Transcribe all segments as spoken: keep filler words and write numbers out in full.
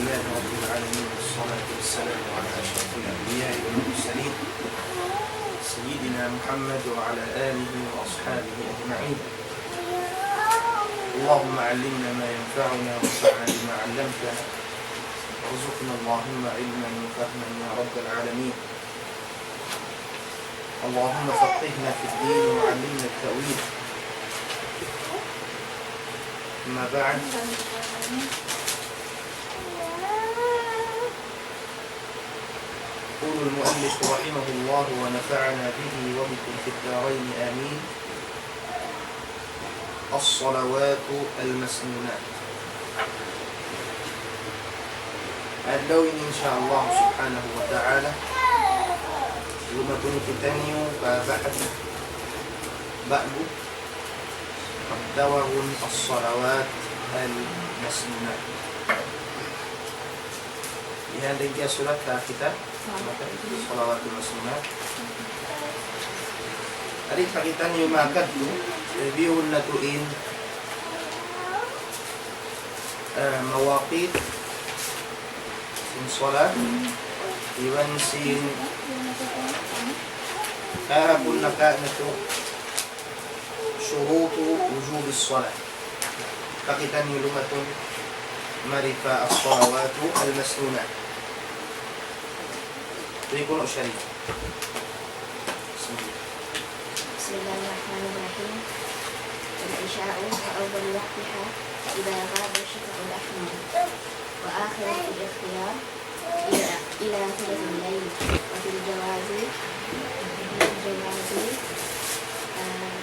لله رب العالمين، والصلاة والسلام على أشرف الأنبياء والمرسلين، سيدنا محمد وعلى آله وأصحابه أجمعين. اللهم علمنا ما ينفعنا وانفعنا بما علمتنا، وارزقنا اللهم علما وفهما يا رب العالمين. اللهم فقهنا في الدين وعلمنا التأويل. أما بعد، يقول المؤلف رحمه الله ونفعنا به وبكم في الدارين آمين. الصلوات المسنونات. Adlaw ini, insya Allah subhanahu wa ta'ala, lumatun kitaniyu pa bahas ba'gu, pagtawagun as-salawat al-masnunat. Yan in kiyasulat ha kitab, maka, salawatul masnunat. Ari, pakita' niyu maka tu, review natu' in, eh, mawaqit sin salat, iban sin kahapun naka natu' شروط وجوب الصلاة. Pakita' niyu lumatun mari pa الصلوات المسنونات. Tuwi kunu' Sharif. بسم الله. بسم الله الرحمن الرحيم. العشاء وأول وقتها إذا غاب الشفق الأحمر، وآخر في الاختيار إلى، إلى ثلث الليل، وفي الجواز، وفي الجواز، آه،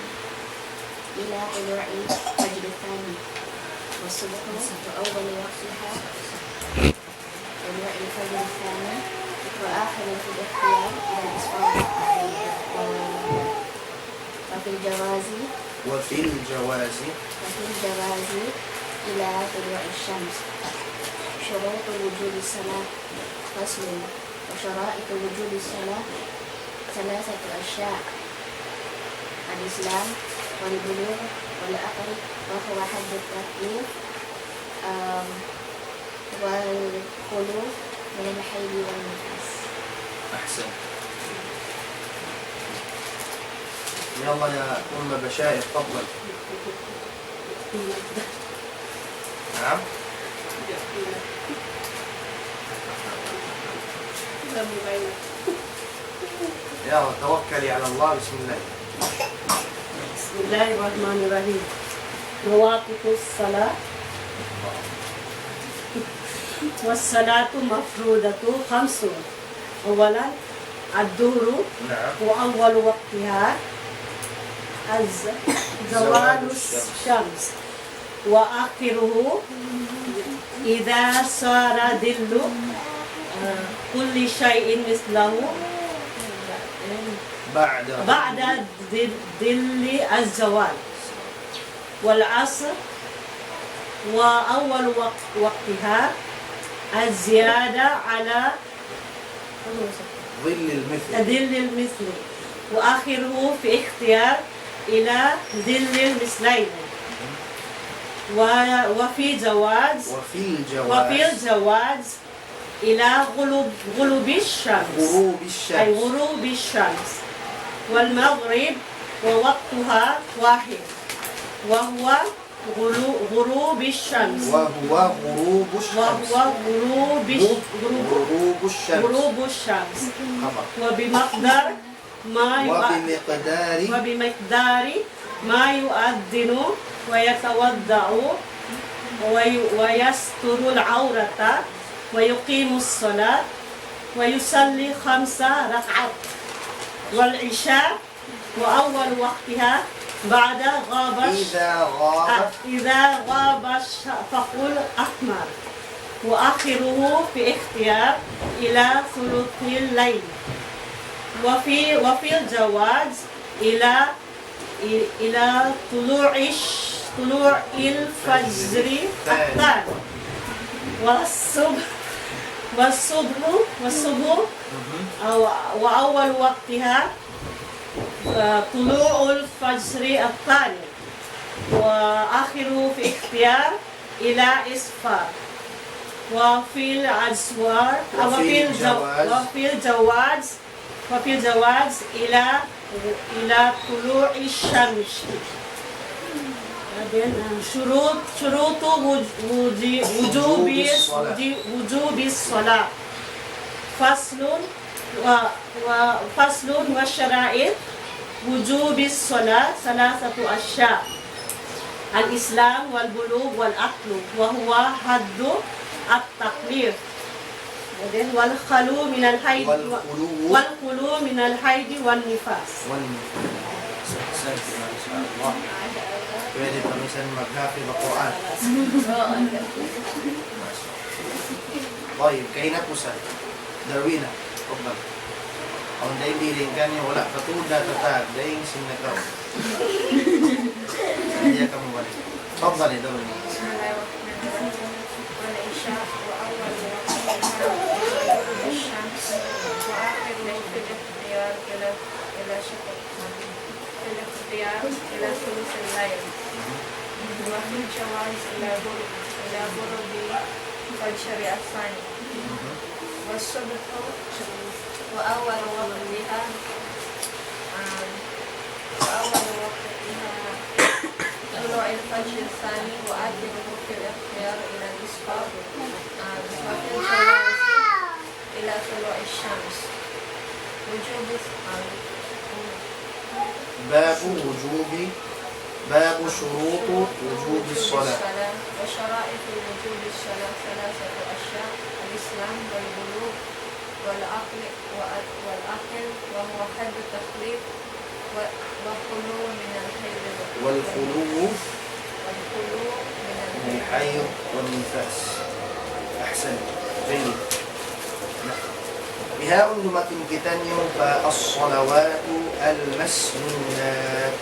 إلى طلوع الفجر الثاني، والصبح وأول وقتها طلوع الفجر الثاني، وآخر في الاختيار إلى الإسفار، و-، وفي الجواز، وفي الجواز، وفي الجواز إلى طلوع الشمس. شروط وجوب الصلاة. فصل. وشرائط وجوب الصلاة ثلاثة أشياء: الإسلام، والبلوغ، والعقل، وهو حد التكليف، آم، والخلو من الحيض والنفاس. أحسنت. يلا يا أم بشائر، تفضل. نعم. يلا، توكلي على الله، بسم الله. بسم الله الرحمن الرحيم. مواقيت الصلاة. والصلاة مفروضة خمس. أولا الظهر، نعم. وأول وقتها الز-، زوال الشمس. الشمس، وآخره إذا صار ظل، آه، كل شيء مثله، بعد بعد ظل، ظل الزوال. والعصر، وأول وق-، وقتها الزيادة على ظل المثل. ظل المثل. وآخره في اختيار إلى ظل المثلين. و-، وفي جواز، وفي الجواز. وفي الجواز إلى غروب، غروب الشمس. غروب الشمس. أي غروب الشمس. والمغرب ووقتها واحد، وهو غلو-، غروب الشمس. وهو غروب الشمس. وهو غروب الش-، مو-، غروب، غروب الشمس. غروب الشمس. خبر. وبمقدار ما يؤ-، وبمقدار. وبمقدار ما يؤذن ويتوضأ وي-، ويستر العورة ويقيم الصلاة ويصلي خمس ركعات. والعشاء وأول وقتها بعد غاب الش-، إذا غاب. آه، إذا غاب الشفق الأحمر، وآخره في اختيار إلى ثلث الليل، وفي، وفي الجواز إلى، إلى طلوع الش-، طلوع الفجر الثاني. الثاني. والصبح، والصبح، والصبح، مهم. أو، وأول وقتها آه، طلوع الفجر الثاني، وآخره في اختيار إلى إسفار. وفي الأزوار، وفي وفي الجو-، الجواز. وفي الجواز، وفي الجواز إلى، إلى طلوع الشمس. Then, uh, شروط، شروط وج-، وج-، وجوب، وجوب الصلاة. وج-، وجوب الصلاة. فصل و-، وفصل وشرائط وجوب الصلاة ثلاثة أشياء: الإسلام والبلوغ والعقل، وهو حد التكليف. Then والخلو من الحيض و-، والخلو. والخلو من الحيض والنفاس. والنفاس. أحسنت، ما شاء الله. Pwede pa minsan mag-hafiz Qur'an. ما شاء الله. طيب, kahinapusan. Darwina, تفضل. Awn da in diri kaniya wala' katuud na tatag, dayn sin nakaw. Diya kamu balik. تفضلي, Darwina. بسم الله الرحمن الرحيم. والعشاء وأول وقتها إلى غروب الشمس، وآخر وقت الاختيار إلى، إلى شفق، في الاختيار إلى ثلث الليل، وفي الجواز إلى غروب، إلى غروب الفجر الثاني. والصبح وأول وقتها، آم، وأول وقتها طلوع الفجر الثاني، وآخره في الاختيار إلى الإسفار، آم، وفي الجواز إلى طلوع الشمس. وجوب الص-، آم، باب وجوب، باب شروط وجوب الصلاة. وشرائط وجوب الصلاة ثلاثة أشياء: الإسلام والبلوغ والعقل، وال-، والعقل وهو حد التكليف، و-، والخلو من الحيض وال-، والخلو والخلو من الحيض. الحيض والنفاس. أحسنت. جيد. Bihaun dumatung kitaniyu pa الصلوات المسنونات.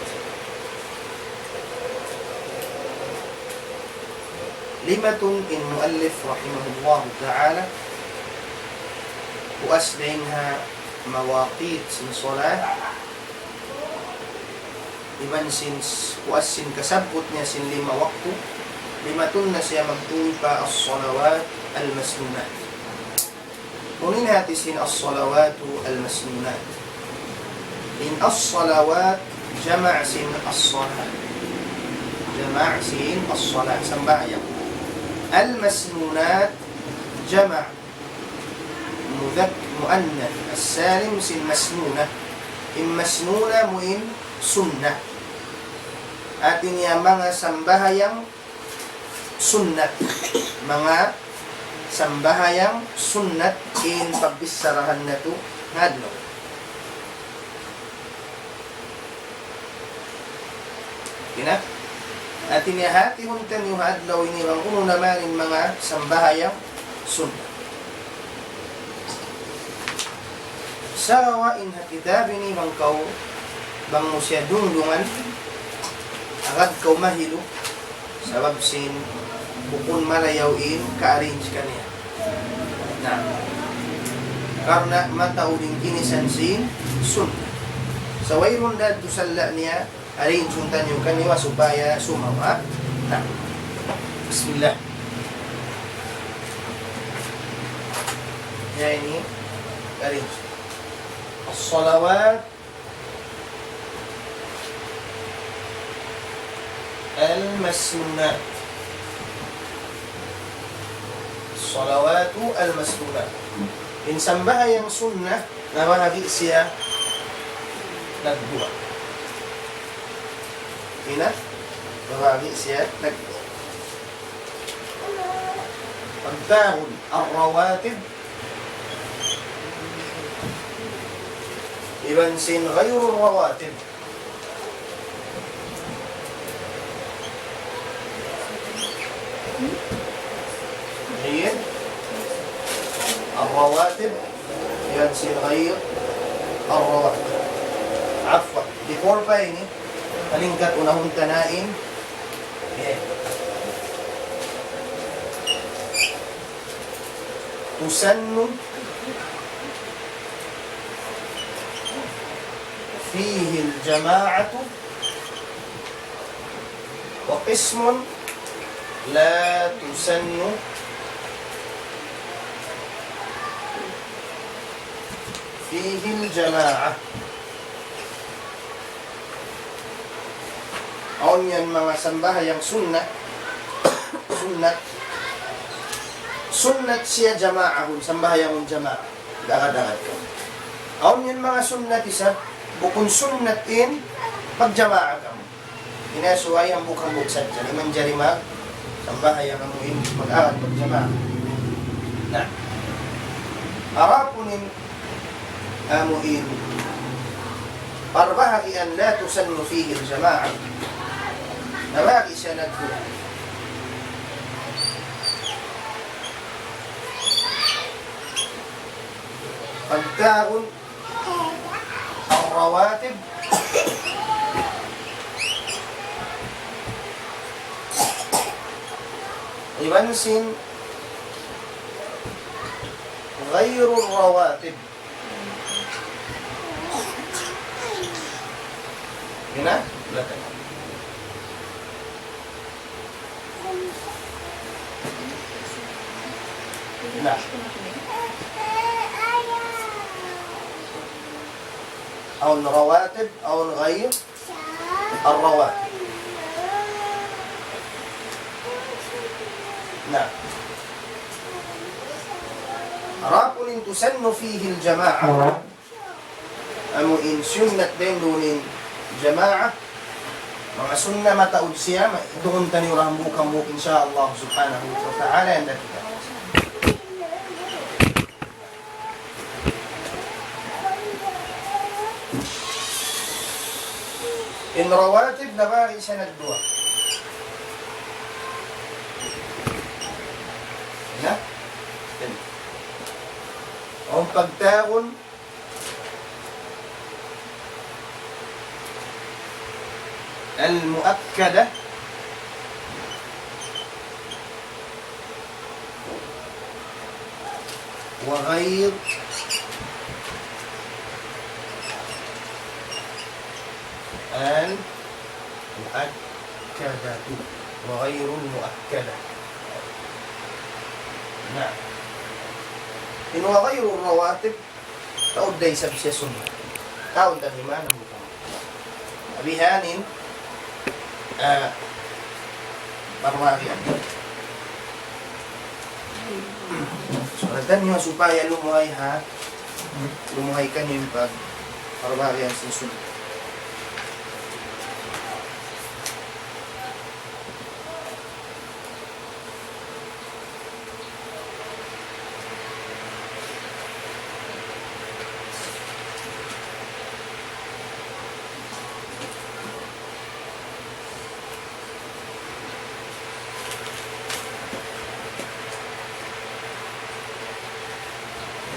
Limatun in muallif rahimahullahu ta'ala, puas dayn ha mawaqit sin salat, iban sin s-, puas sin kasabbut niya sin lima waktu, limatun na siya magtuy pa الصلوات المسنونات. Unu in hati sin الصلوات المسنونات? In الصلوات jama' sin الصلاة. Jama' sin الصلاة, sambahayang. المسنونات jama' mudhak-, muannath as-salim sin masnunah. In masnunah amu in sunnat. Hati niya manga sambahayang sunnat. Manga sambahayang sunnat in pagbicharahan natu' ngayadlaw. Kina? Hati niya hatihun taniyu ha adlaw ini bang unu na man in manga sambahayang sunnat. Sagawa' in ha kitab ini bang kaw, bang mu siya dungdungan, agad kaw mahilu, sabab sin bukun marayaw in ka-arrange kaniya. Na, karna' mataud in ginisan sin sunnat. Sa' wayruun da tuud sala' niya, arrange-un taniyu kaniya supaya sumawa. Na, bismillah. Ya ini, arrange. الصلوات المسنونات. الصلوات المسنونات. In sambahayang sunnat, nabahagi' siya nagduwa. Ina? Nabahagi' siya nagduwa. Pagtawagun الرواتب, iban sin غير الرواتب. Ayan. الرواتب, iban sin غير الرواتب. Afwan, before pa ini, malingkat unahun ta na in, ayan. تسن فيه الجماعة وقسم لا تسن فيه الجماعة. Awn yan manga sambahayang sunnat, sunnat, sunnat siya jamaahun, sambahayang jamaah. Dara-dara ka. Awn yan manga sunnat isab, bukun sunnat in pagjamaah kamu. Ini subay hambuuk-hambuuk sadja. Di' manjari mag-, sambahayang amu in mag-agad magjamaah. Na. Adapun in amu in parbahagian لا تسن فيه الجماعة. Nabahagi' siya nagduwa. Pagtawagun الرواتب. Iban sin غير الرواتب. Yan na? Na. Awn rawatib, awn غير الرواتب. Na. Adapun in تسن فيه الجماعة. Amu in sunnat dayn duun in jamaah. Manga sunnat mataud siya, ma-, duun taniyu hambuuk-hambuuk, insya Allah subhanahu wa ta'ala, yan da kita. In rawatib nabahagi' siya nagduwa. Na? Yan. Awn pagtawagun المؤكدة وغير المؤكدة وغير المؤكدة. Na. In وغير الرواتب, taud da isab siya sunnat. Taud da iman ang bukang. Abihanin, ah, parwarian. So, nagtan niya supaya lumuhay ha, lumuhay kaniyu in pag-, parwarian sin sunnat.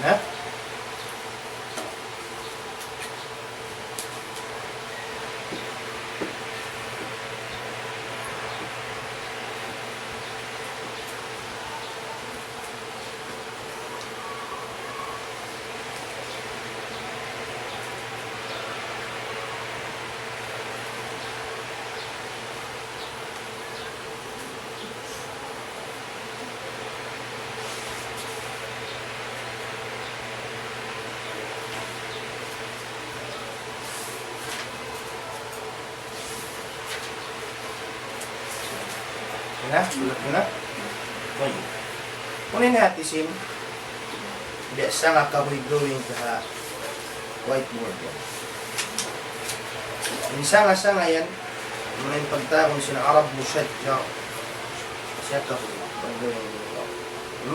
Na? Na, sulat na. Tayyib. Unu in hati sin, biya' sanga kabuhi drawing ha whiteboard yan. In sanga-sanga yan, amu in pagtawagun sin Arab mushajjar. Siya kabuhi. Pagdrawing.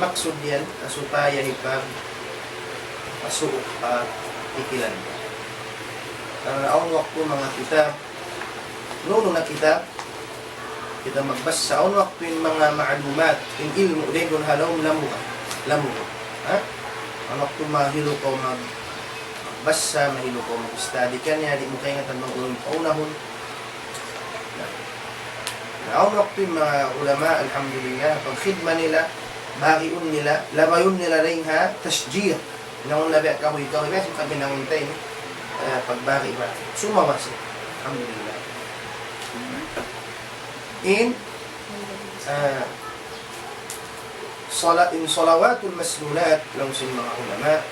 Maksud yan, supaya hipag-, pasuuk pa pikilan. Karna' awn waktu manga kitab, unu-unu na kitab, kita magbasa, awn waktu in manga ma'lumat, in ilmu' dayn duun ha lawm lamugha. Lamugha. Ha? Awn waktu mahilu kaw mag-, magbasa, mahilu kaw mag-study kaniya, di' mu kaingatan bang unu in paunahun. Na, na awn waktu in manga ulama, alhamdulillah, pagkhidma nila, bariun nila, labayun nila dayn ha tashjir. Naun labi kahuy-kahuy, biya' sin paghinangun ta ini, eh, pagbari ba. Sumawasi. Alhamdulillah. In, eh, sala-, in salawatul masnunat, laung sin manga ulama,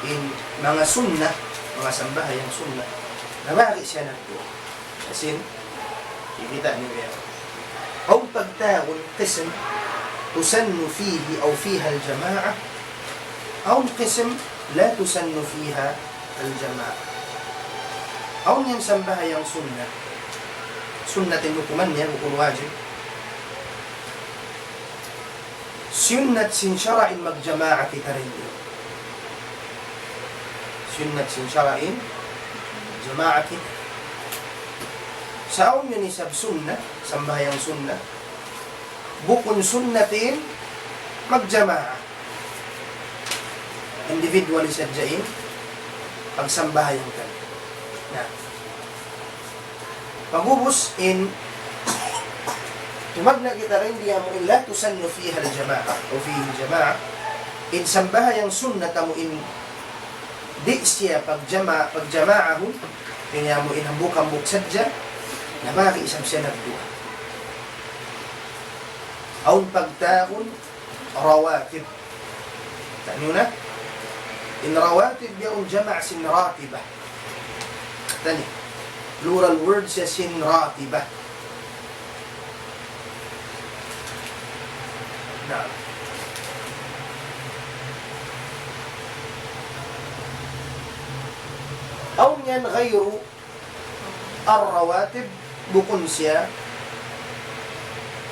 In manga sunnat, manga sambahayang sunnat, nabahagi' siya nagduwa. Hāti niya, kikita' niyu yan. Awn pagtawagun قسم تسن فيه أو فيها الجماعة، awn قسم لا تسن فيها الجماعة. Awn yan sambahayang sunnat. Sunnat in hukuman niya, bukun wajib. Sunnat sin sara' in magjamaa kita dayn di. Sunnat sin sara' in jamaa kita. Sa' awn yan isab sunnat, sambahayang sunnat, bukun sunnat in magjamaa. Individually sadja in pagsambahayang kaniya. Na. Pag'ubus in, tumagna' kita dayn di amu in لا تسن فيها الجماعة أو فيه الجماعة, in sambahayang sunnat amu in di' siya pagjama-, pagjamaahun, kaya amu in hambuuk-hambuuk sadja, nabahagi' isab siya nagduwa. Awn pagtawagun rawatib. Taniyu na? In rawatib yaun jama' sin ratiba. Tani. Plural word siya sin ratiba. Na. Awn yan غير الرواتب, bukun siya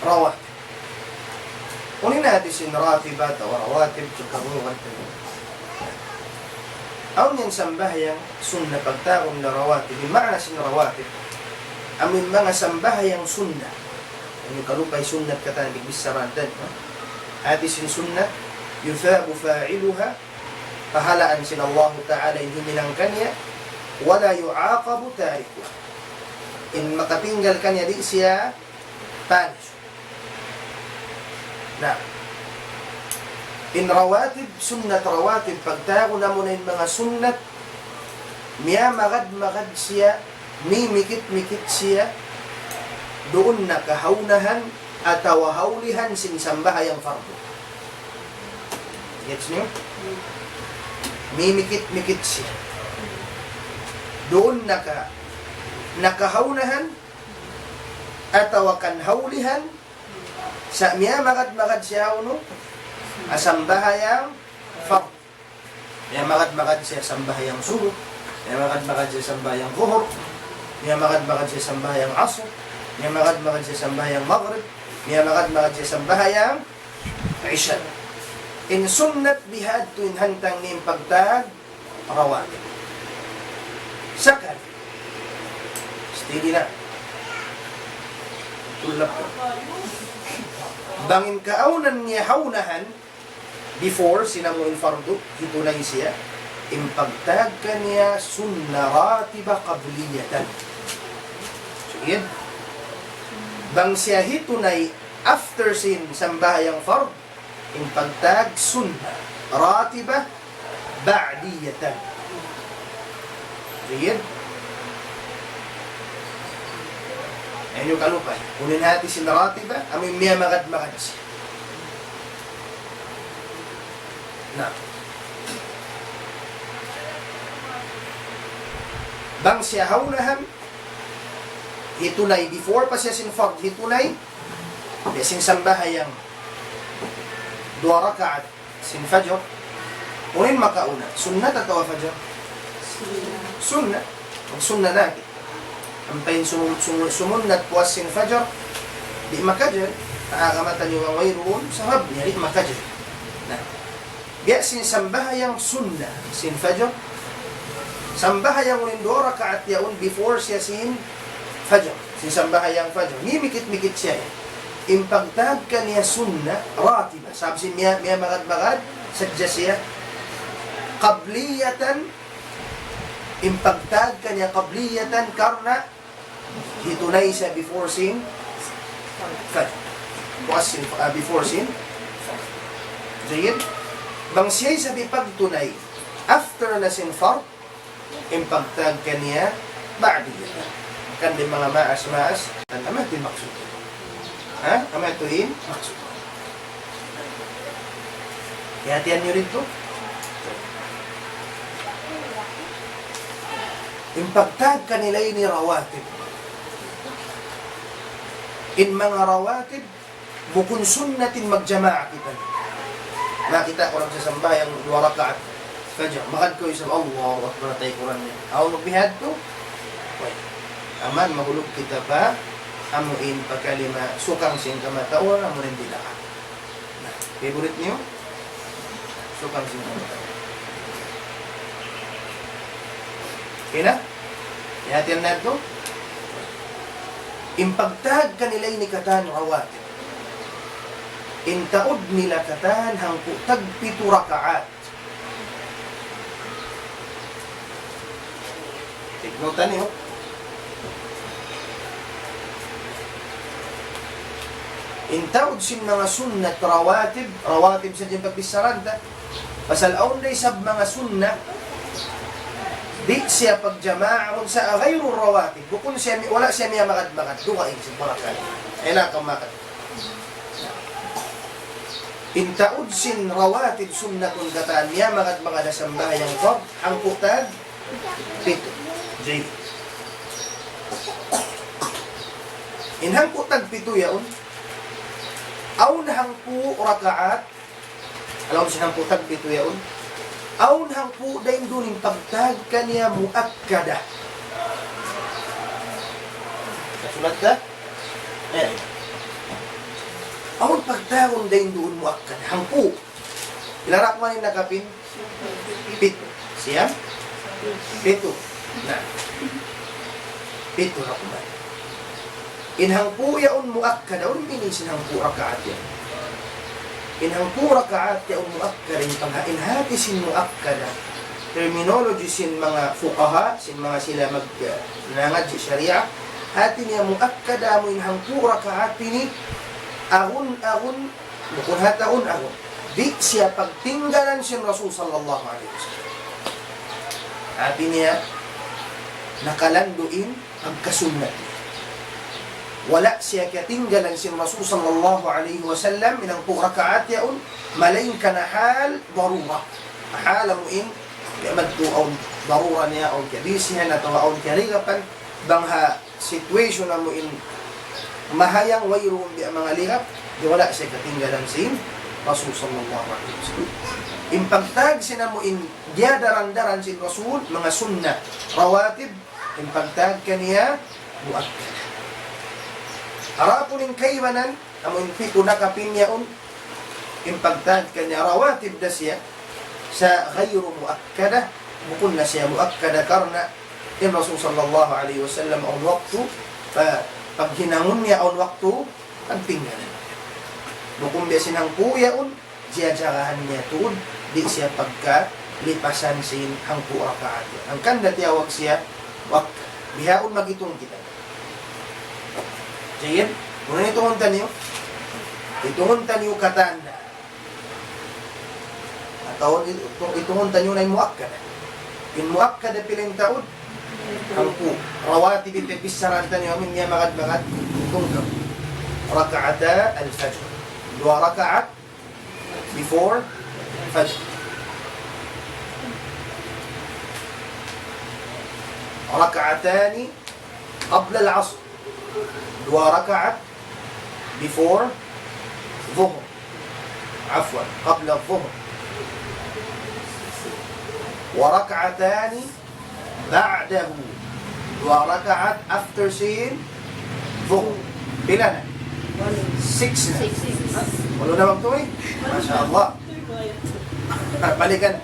rawatib. Unu in hāti sin ratiba atawa rawatib, sukabungan tayo. Awn yan sambahayang sunnat pagtawagun nila rawatib. In maana sin rawatib, amu in manga sambahayang sunnat. Ini kalu pa in sunnat katan di' bichara dan, ha? Hāti sin sunnat, يثاب فاعلها, pahalaan sin Allahu Ta'ala in huminang kaniya, ولا يعاقب تاركها. In makatinggal kaniya di' siya punish. Na. In rawatib, sunnat rawatib, pagtawagun amuna in manga sunnat, miyamagad-magad siya, mimikit-mikit siya, duun na kahaunahan, atawa haulihan sin sambahayang fardu. Gets niyu? Mimikit-mikit siya. Duun na ka, nakahaunahan, atawa kan haulihan, sa' miyamagad-magad siya unu, ha sambahayang fardu. Miyamagad-magad siya sambahayang subuh, miyamagad-magad siya sambahayang zuhur, miyamagad-magad siya sambahayang asr, miyamagad-magad siya sambahayang magrib, miyamagad-magad siya sambahayang isha. In sunnat bihadtu in hantang niya in pagtawag rawatib. Sakali. Steady na. Tulak ka. Bang in kaawnan niya haunahan, before sin amu in fardu, hitunay siya, in pagtawag kaniya sunnat ratiba qabliyatan. Sige. Bang siya hitunay after sin sambahayang fardu, in pagtawag sunnat ratiba ba'diyatan. Jayyid. Ayaw niyu kalupay. Unu in hati sin ratiba, amu in miyamagad-magad siya. Na. Bang siya ha unahan, hitunay, before pa siya sin fard, hitunay, biya' sin sambahayang duwa rakaat sin fajr, unu in makauna, sunnat atawa fajr? Sunnat. Mag-sunnat na kita. Ampa in sumu-, sumu-, sumunnat puas sin fajr, di' makajari, ha agama taniyu bang wayruun sabab niya, di' makajari. Na, biya' sin sambahayang sunnat sin fajr, sambahayang unu in duwa rakaat yaun before siya sin fajr, sin sambahayang fajr, mimikit-mikit siya. In pagtawag kaniya sunnat ratiba, sabab sin miya-, miyamagad-magad sadja siya. Qabliyatan, in pagtawag kaniya qabliyatan karna' hitunay siya before sin fajr. Puas sin, ah, before sin fajr. Jayyid. Bang siya isab hipagtunay after na sin fard, in pagtawag kaniya ba'diyatan. Kan di' manga maas-maas, amu yadtu in maksud. Ha? Amu yadtu in maksud. Hati-hatihan niyu didtu. In pagtag kanila ini rawatib. In manga rawatib, bukun sunnat in magjamaa kita. Nakita' ku lam sa sambahayang duwa rakaat fajr. Magad kaw isab Allahu Akbar, tay Qur'an niya. Awn bihadtu? Way. Aman mahulug kita pa, amu in pa kalima sukang sin kamatauran, amu in bid'ah. Na, favorite niyu? Sukang sin kamatauran. Okay na? Yatian na ito? In pagtag kanila ini katan rawatib. In taud nila katan hangpu' tagpitu rakaat. Take note niyu. In taud sin manga sunnat rawatib, rawatib sadja in pagbissaran ta. Pasal awn da isab manga sunnat, di' siya pagjamaa sa ghayru rawatib. Bukun siya mi-, wala' siya miyamagad-magad. Duwa in sin parakala. Ay na, kamagad. In taud sin rawatib sunnatun katan niya magad-magad ha sambahayang fard, hangpu' tag pitu. Jayyid. In hangpu' tag pitu yaun, awn hangpu' rakaat, alam sin hangpu' tag pitu yaun, awn hangpu' dayn duun in pagtag kaniya muakkada. Kasulat ka? Eh. Awn pagtagun dayn duun muakkad. Hangpu'. Pila ra kuman in nakapin? Pitu. Siyam? Pitu. Na. Pitu ra kuman. In hangpu' yaun muakkada, unu in meaning sin hangpu' rakaat yaun? In hangpu' rakaat yaun muakkada, in pangha-, in hati sin muakkada. Terminology sin manga fuqaha, sin manga sila mag-, nangadji' sharia, hati niya muakkada amu in hangpu' rakaat ini, agun-agun, bukun hataun agun. Di' siya pagtinggalan sin Rasul sallallahu alayhi wasallam. Hati niya, nakalandu' in pagkasunnat niya. Wala' siya katinggalan sin Rasul sallallahu alayhi wasallam, in hangpu' rakaat yaun, malaingkan hal darura. Hal amu in, ya, madtu awn darura niya, awn kabisihan atawa awn kahaligapan, bang ha situation amu in mahayang wayruun biya' manga lirap, di' wala' siya katinggalan sin Rasul sallallahu alayhi wasallam. In pagtag sin amu in diyadaran-daran sin Rasul, manga sunnat, rawatib, in pagtag kaniya muakkad. Adapun in kaibanan, amu in pitu nakapin yaun, in pagtag kaniya rawatib da siya, sa' ghayru muakkada, bukun na siya muakkada karna' in Rasul sallallahu alayhi wasallam awn waktu, pa-, paghinangun niya awn waktu, pagtinggalan. Bukun biya' sin hangpu' yaun, jiyajagahan niya tuud, di' siya pagkalipasan sin hangpu' rakaat. Hangkan da tiyawag siya, wak-, bihaun magitung kita. Jayyid, unu in itungun taniyu? Itungun taniyu katan da. Atawa itu-, itungun taniyu na in muakkada. In muakkada pila in taud? Hangpu'. Rawatib in pagbichara taniyu amu in miyamagad-magad. Itungun kamu. Raka'ata al-fajr. Duwa rakaat before fajr. Raka'atani qabla al-asr. Duwa rakaat before Dhuhr. Afwan, qabla Dhuhr. Wa raka'atani ba'dahu. Duwa rakaat after sin Dhuhr. Pila na? Six na. Six. Walu na waktu, eh? Masha Allah. Balikan.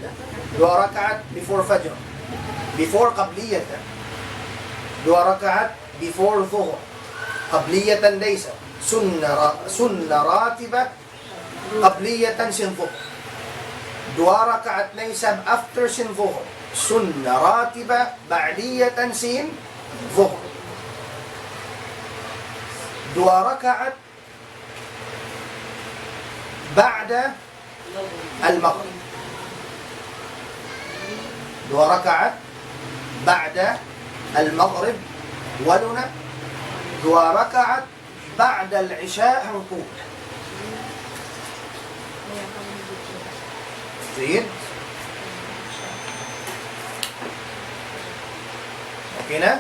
Duwa rakaat before Fajr. Before qabliyat, eh? Duwa rakaat before Dhuhr. Qabliyatan laysa. Sunna ra-, sunna ratiba qabliyatan sin Dhuhr. Duwa rakaat na isab after sin Dhuhr. Sunna ratiba ba'diyatan sin Dhuhr. Duwa rakaat ba'da al-maghrib. Duwa rakaat ba'da al-maghrib. Walu na. Duwa rakaat ba'da al-isha hangpu'. Jayyid. Okay na?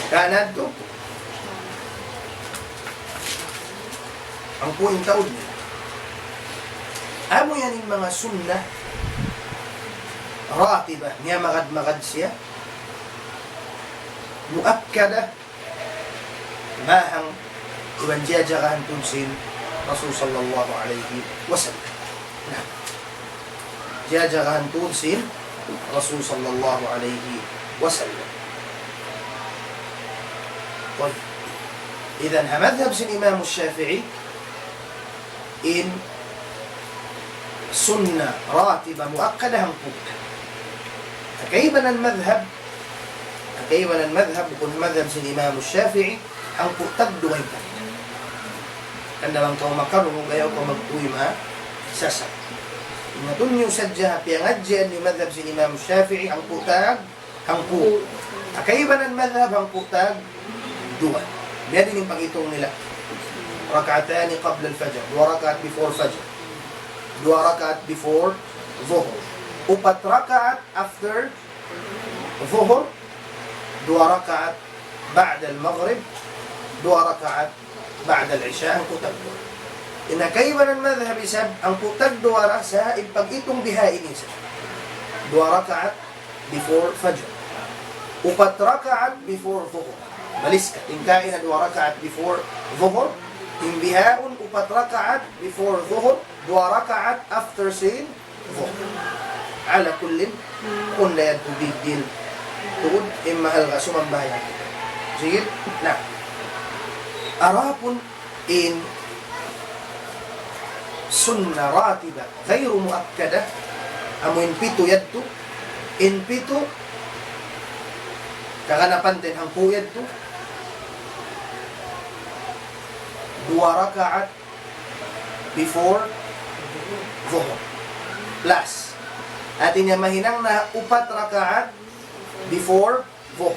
Kanadtu. Hangpu' in taud niya. Amu yan in manga sunnah ratiba, niya magad-magad siya. Muakkada. Mahang iban jajagahan tuud sin Rasul sallallahu alayhi wasallam. Na, jajagahan tuud sin Rasul sallallahu alayhi wasallam. Tayyib. Idhan ha madhhab sin Imam Shafi'i, in sunnah ratiba muakkada hangpu'. Ha kaibanan madhhab, ha kaibanan madhhab, bukun madhhab sin Imam Shafi'i, hangpu' tagduwa in kanila. Hangkan bang kaw makarungug, ayaw kaw magtuy masasat. Ingatun niyu sadja ha piyangadjian niyu madhhab sin Imam Shafi'i, hangpu' tag hangpu'. Ha kaibanan madhhab hangpu' tagduwa. Biya' diin in paghitung nila. ركعتان قبل الفجر, duwa rakaat before fajr. Duwa rakaat before dhuhr. Upat rakaat after dhuhr. Duwa rakaat ba'dal maghrib. Duwa rakaat ba'dal isha, hangpu' tagduwa. In ha kaibanan madhhab isab, hangpu' tagduwa ra sa in paghitung bihaini isab. Duwa rakaat before fajr. Upat rakaat before dhuhr. Baliska, in kaina duwa rakaat before dhuhr, in bihaun upat rakaat before dhuhr, duwa rakaat after sin dhuhr. Ala kullin, bukun da yadtu big deal. Tuud, in mahal ka sumambahayang kita. Sige? Na. Adapun in sunnah ratiba ghayru muakkada, amu in pitu yadtu, in pitu, kaganapan ta in hangpu' yadtu, duwa rakaat before dhuhr. Plus. Hati niya mahinang na upat rakaat before dhuhr.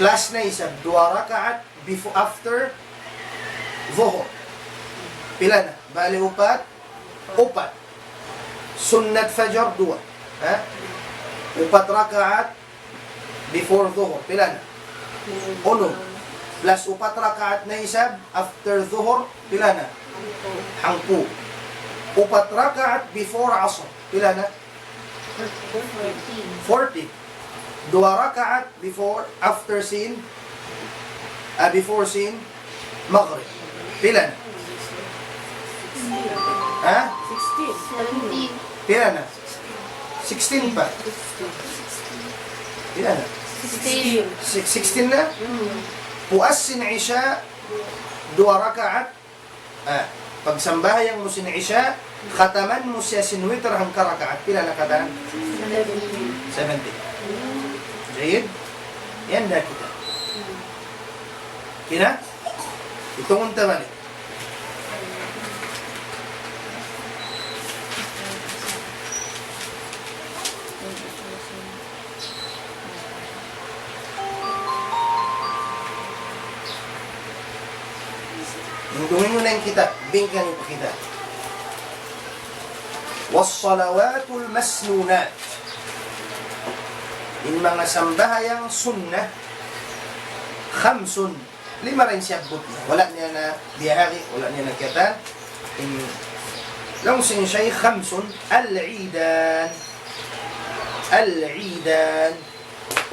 Plus na isab duwa rakaat before, after dhuhr. Pila na? Bali upat? Upat. Sunnat fajar duwa. Ha? Upat rakaat before dhuhr. Pila na? Unum. Plus upat rakaat na isab after dhuhr. Pila na? Hangpu'. Upat rakaat before asr. Pila na? Forty. Duwa rakaat before, after sin, ah, before sin maghrib. Pila na? Ha? Sixteen. Seventeen. Pila na? Sixteen pa. Pila na? Sixteen. Six-, sixteen na? Mm. Puas sin isha, duwa rakaat. Ah, pagsambahayang mu sin isha, khataman mu siya sin witr hangka rakaat. Pila na katan? Seventeen. Seventeen. Jayyid? Yan da kita. Kina? Hitungun ta balik. Dungdungi niyu na in kitab, bingkang niyu pa kitab. والصلوات المسنونات. In manga sambahayang sunnat, khamsun. Lima ra in siyabbut niya. Wala' niya na biyahagi, wala' niya na kiyatan. In, laung sin Shaykh khamsun, al-idan. Al-idan.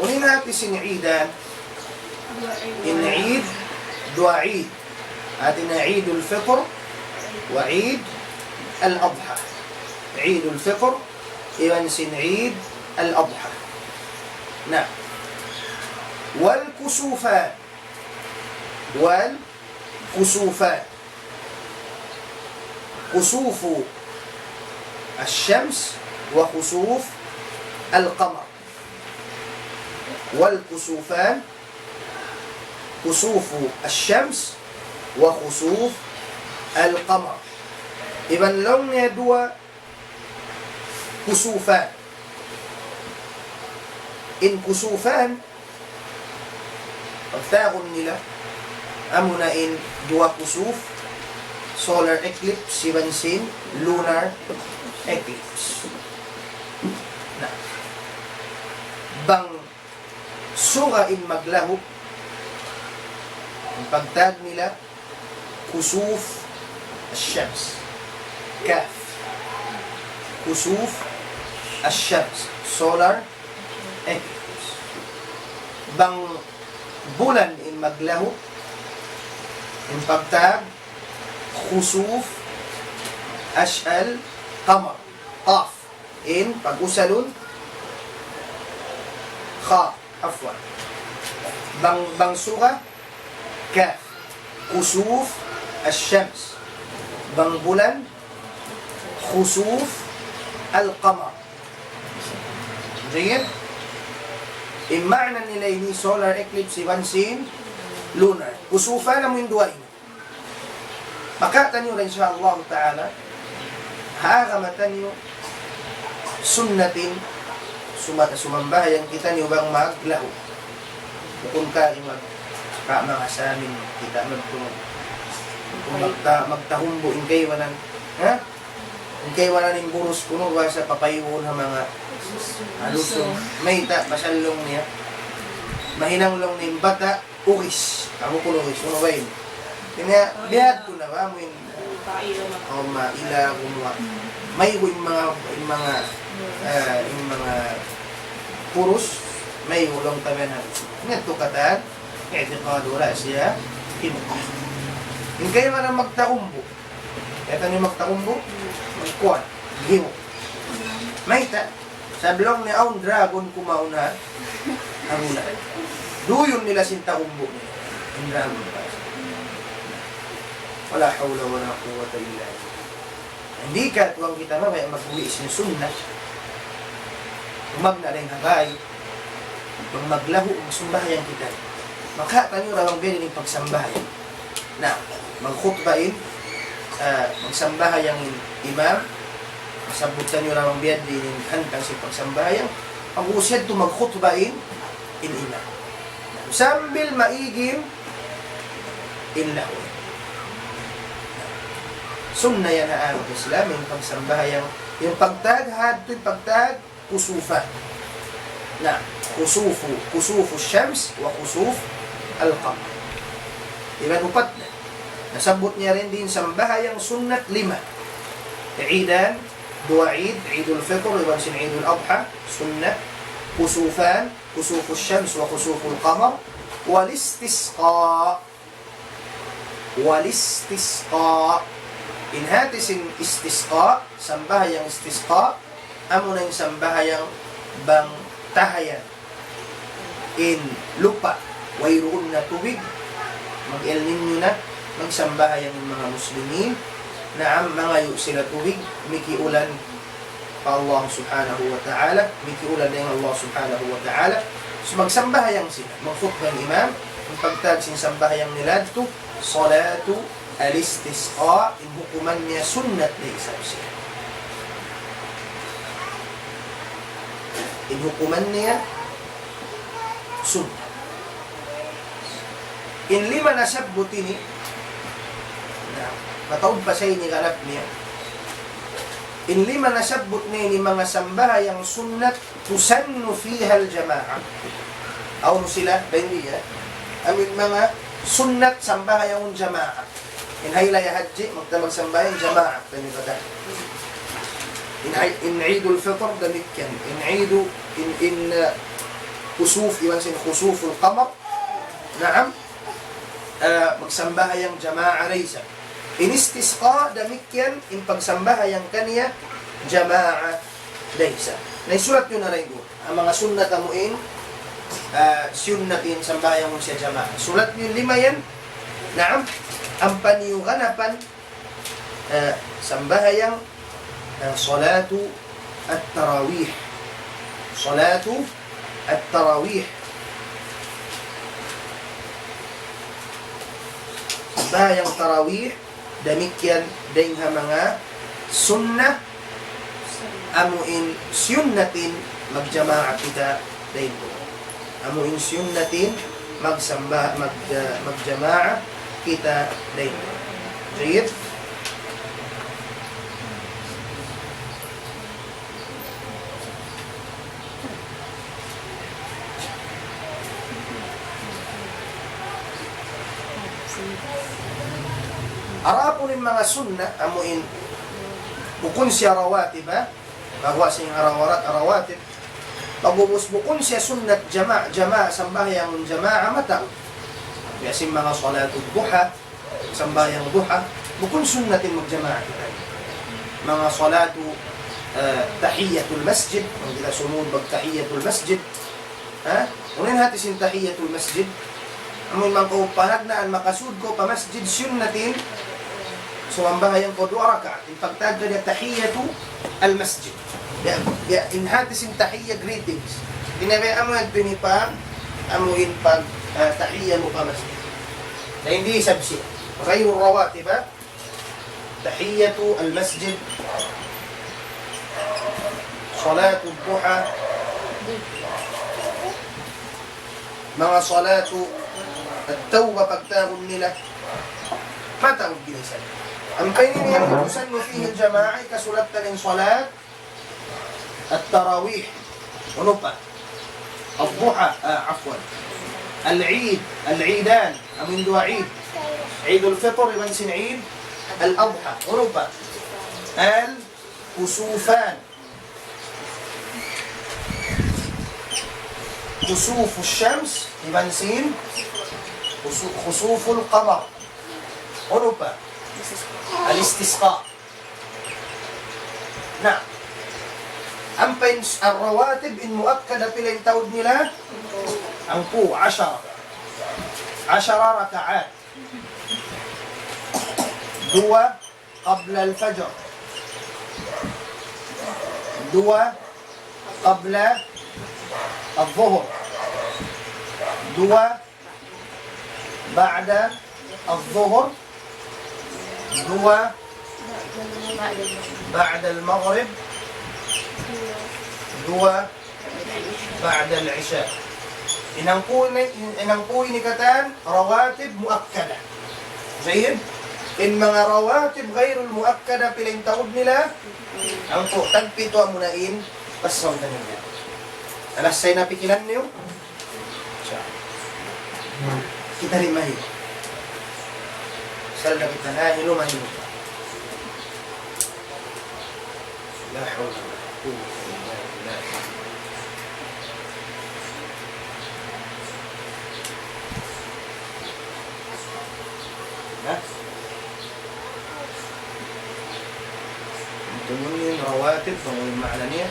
Unu in hati sin idan? In id, duwa id. Hati niya Idul Fitr wa Id al-Adha. Idul Fitr, iban sin Id al-Adha. Na. Wal kusufan. والكسوفان. كسوف الشمس وكسوف القمر. والكسوفان، كسوف الشمس وكسوف القمر. Iban laung niya duwa kusufan. In kusufan, pagtawagun nila, Amuna in duwa kusuf, solar eclipse, iban sin lunar eclipse. Na, bang suga in maglahu, in pagtag nila, kusuf ash-shams. Kaf. Kusuf ash-shams. Solar eclipse. Bang bulan in maglahu, in pagtag, khusuf ash-al-qamar. Qaf. In pag-usalun, kha, afwan. Bang, bang suga, kaf. Khusuf ash-shams. Bang bulan, khusuf al-qamar. Jayyid. In maana nila ini solar eclipse iban sin lunar. Kusufan amu in duwa ini. Maka taniyu ra, insya Allah Ta'ala, ha agama taniyu, sunnatin, suma-, sumambahayang kitaniyu bang maglahu. Bukun ka mag-, ka mangasamin, kita magtungag. Bukun magta-, magtahumbu in kaibanan. Ha? In kaibanan in burus kunu' bahasa papayuun ha manga alusun. Mayta', pasal laung niya. Mahinang laung niya in bata', ugis. Amu kunu' ugis, unu ba in? Kanya, biyadtu na ba, amu in, o, maila, gumuwa'. Maygu' in manga, in manga, eh, in manga burus, maygu' laung tabihan. Ngadtu katan, i'tiqadu ra'siha himqah. In kaibanan magtakumbu'. Kaya taniyu magtakumbu', magkuwan, gihimu. Mayta', sabab laung niya awn dragon kumaun ha, ha bulan. Duyun nila sin takumbu' nila. In dragon pa. ولا حول ولا قوة إلا بالله. Di' katuwang kita mabaya' magbuhi' sin sunnat. Umabna dayn ha bay. Bang maglahu, magsambahayang kita. Maka taniyu ra bang biyadiin in pagsambahayang. Na, magkhutba in, ah, magsambahayang in imam, masabbut taniyu ra bang biyadiin in hantang sin pagsambahayang, pag-ubus yadtu magkhutba in, in imam. Sambil maig in, in lahu. Sunna yan ha agama Islam, in pagsambahayang, in pagtag, hadtu in pagtag, kusufa. Na, kusufu, kusufu shams wa kusuf al-qamar. Iban upat na. Nasabbut niya dayn di in sambahayang sunnat lima. Idan, duwa Eid, Eidul Fitr, iban sin Eidul Adha, sunnat, kusufan, kusufu shams wa kusufu al-qamar, wal istisqa. Wal istisqa. In hati sin istisqa, sambahayang istisqa, amuna in sambahayang bang tahayan in lupa', wayruun na tubig, mag-El Niño na, magsambahayang in manga muslimin, naam, mangayu' sila tubig, mikiulan pa Allah Subhanahu wa Ta'ala, mikiulan dayn ha Allah Subhanahu wa Ta'ala. So, magsambahayang sila, magkhutba in imam, in pagtag sin sambahayang nila yadtu, salatu al-istisqa, in hukuman niya sunnat da isab siya. In hukuman niya sunnat. In lima nasabbut ini, na, mataud pa sa ini ganap niya. In lima nasabbut niya ini manga sambahayang sunnat, tusannu fiha al-jama'ah. Awn sila, dayn diya, amu in manga sunnat sambahayang jamaah. In Hari Raya Hajji, magta-, magsambahayang jamaah, taniyu katan. In Hari-, in Eidul Fitr, damikkiyan. In Eidu, in, in, uh, kusuf, iban sin kusuful qamar. Naam. Uh, magsambahayang jamaah da isab. In istisqa, damikkiyan, in pagsambahayang kaniya, jamaah da isab. Na, isulat niyu na dayn duun. In manga sunnat amu in, ah, siyunnat in sambahayang siya jamaah. Sulat niyu in lima yan. Naam, ampa niyu ganapan, ah, sambahayang, ah, salatu at-tarawih. Salatu at-tarawih. Sambahayang tarawih, damikkiyan dayn ha manga sunnat, amu in siyunnat in magjamaah kita dayn duun. Amu in siyunnat in magsamba-, mag-, ah, magjamaah kita dayn. Jayyid. Adapun in manga sunnat, amu in bukun siya rawatib, ha? Bahwa sin rawat-, rawatib, pag'ubus bukun siya sunnat jama-, jama-, sambahayang jamaah mataud. Biya' sin manga salatul duha, sambahayang duha, bukun sunnat in magjamaah kita. Manga salatu, eh, tahiyatul masjid, bang kita sumud magtahiyatul masjid. Ha? Unu in hati sin tahiyatul masjid? Amun bang kaw panagnaan makasud kaw pa masjid, sunnat in sumambahayang kaw duwa rakaat. In pagtawag niya tahiyatul masjid. Ya, ya, in hati sin tahiyya greetings. Di' na ba amu yan pinipa-, amu in pag, ah, tahiyya mu pa masjid. Na hindi isab siya. غير الرواتب, ha? Tahiyatul masjid, salatul duha, manga salatu at-tawbah pagtawagun nila, mataud ginisan. Ampa ini in يسن فيه الجماعة, kasulatan in salat at-tarawih. Unu pa? Ad-duha, ah, afwan. Al-Eid, al-Eidan, amu in duwa Eid. Eidul Fitr, iban sin Eid al-Adha. Unu pa? Al-Kusufan. Kusufu shams, iban sin kusu-, khusuful qamar. Unu pa? Al-Istisqa. Na, ampa in s-, ar-rawatib in muakkada pila in taud nila? Hangpu', ashara. Ashara rakaat. Duwa qabla al-fajr. Duwa qabla al-zuhur. Duwa ba'da al-zuhur, duwa ba'da al-maghrib, duwa ba'da al-isha. In hangpu' ini, in hangpu' ini katan rawatib muakkada. Jayyid. In manga rawatib ghairul muakkada, pila in taud nila? Hangpu', tagpitu amuna in passaw ta nila. Alas say na pikilan niyu? Kita di' mahilu. Asal da kita nahilu, mahilu. La hawla wa la quwwata illa billah. Na? Unu in rawatib, unu in maana niya?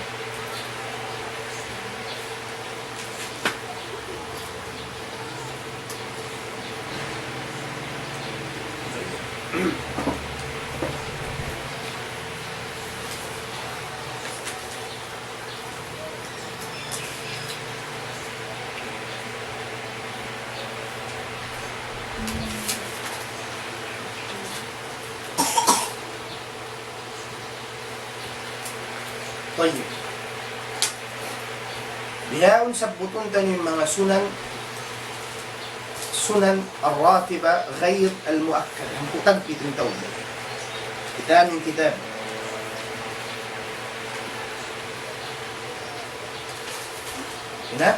Tayyib. Bihaun sabbutun ta in manga sunan, sunan ar-ratiba ghair al-muakkada. Hangpu' tagpitu in taud. Kita min kitab. Ina?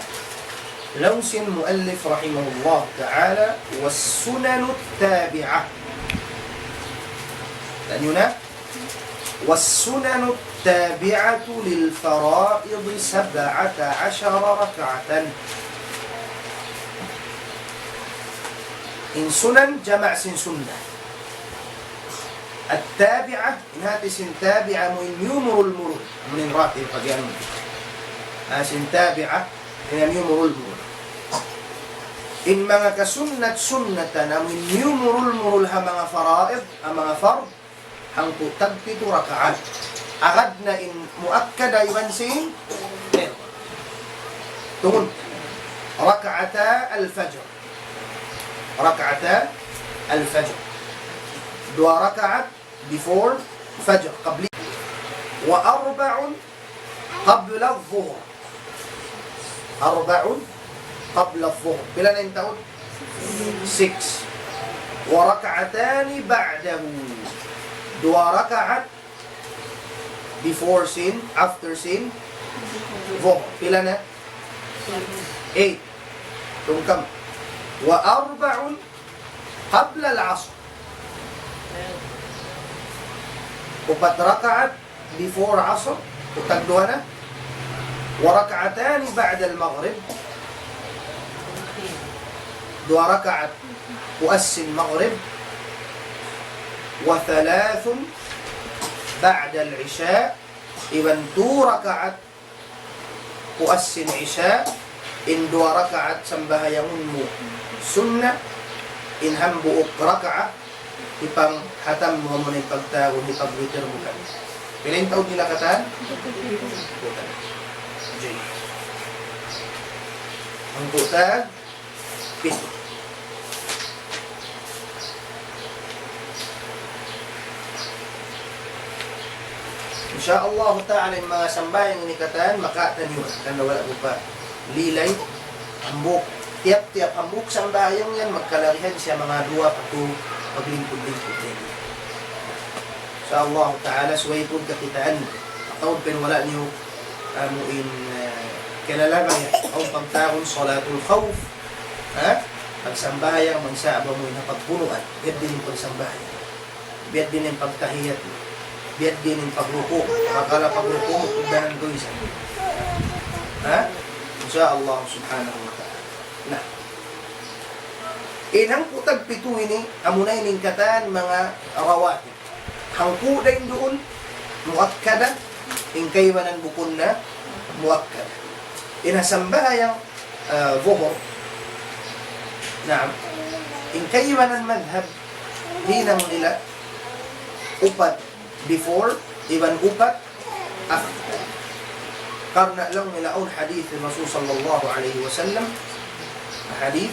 Laung sin muallif rahimahullah ta'ala, والسنن التابعة. Tanyuna? والسنن التابعة للفرائض سبعة عشر ركعة. In sunan, jama' sin sunnah. At-tabi'ah, in hati sin tabi'ah amu in miyumurul-murul. Amu in ratib pag-iyanun. Ah, sin tabi'ah, in miyumurul-murul. In manga kasunnat-sunnatan amu in miyumurul-murul ha manga faraid, ha manga fard, hangpu' tagpitu rakaat. Agad na in muakkada iban sin, eh, tungun. Rak'ata al-fajr. Rak'ata al-fajr. Duwa rakaat before fajr, qabli. وأربع قبل الظهر. أربع قبل الظهر. Pila na in taud? Six. وركعتان بعده. Duwa rakaat before sin, after sin, dhuhr. Pila na? Eight. Tungkam. وأربع قبل العصر. Upat rakaat before Asr, tagduwa na. وركعتان بعد المغرب. Duwa rakaat puas sin Maghrib. وثلاث بعد العشاء. Iban tū rakaat puas sin Isya, in duwa rakaat sambahayangun mu sunnat, in hambuuk rakaat, hipanghatam mu amuna in pagtawagun, hipagwitir mu kaniya. Pila in taud nila katan? Hangpu' tag pitu. In sha Allah ta'ala, in manga sambahayang ini katan, makataniyu, karna' wala' mu pa lilay, hambuuk, tiyap-tiyap hambuuk sambahayang yan, magkalagihan siya manga duwa pa tū paglingkud-lingkud niya. In sha Allah ta'ala, subay pun kakitaan, atawa pa in wala' niyu amu in, eh, kilala ba yan? Awn pagtawagun salatul khawf. Ha? Pagsambahayang magsa'bu amu in ha pagbunuan. Biya' diin in pagsambahayang. Biya' diin in pagtahiyat. Biya' diin in pagruku'. Makala pagruku' mu, kugdanan ku isab. Ha? In sha Allah subhanahu wa ta'ala. Na. In hangpu' tag pitu ini, amuna ini in katan manga rawatib. Hangpu' dayn duun, muakkada, in kaibanan bukun na muakkada. In ha sambahayang, ah, Zuhur, naam, in kaibanan madhab, hinang nila upat before, iban upat after. Karna' laung nila awn hadith Rasul sallallahu alayhi wasallam, hadith,